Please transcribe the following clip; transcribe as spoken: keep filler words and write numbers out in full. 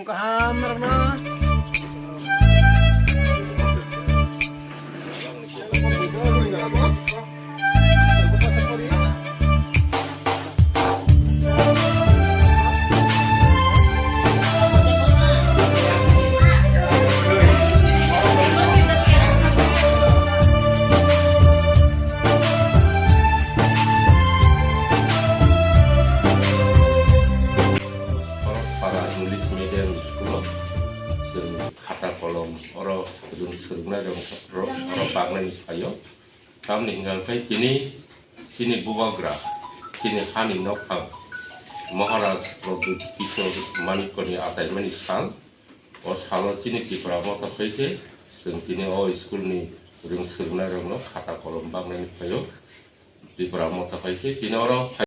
Kaham rwna. Para English Medium School o chwng khata kolom oro chwng swrwngnai rok, rok, oro bagnaini phaio. Tamni hwnka khe tini chini bubagra, chini hani nokphang Maharaj Pradyut Kishore Manikya ni achaimani sal. O salo chini Tipra Motha khe chwng tini o school ni rwng swrwngnai rokno khata kolom bagnaini phaio. Tipra Motha khe tini oro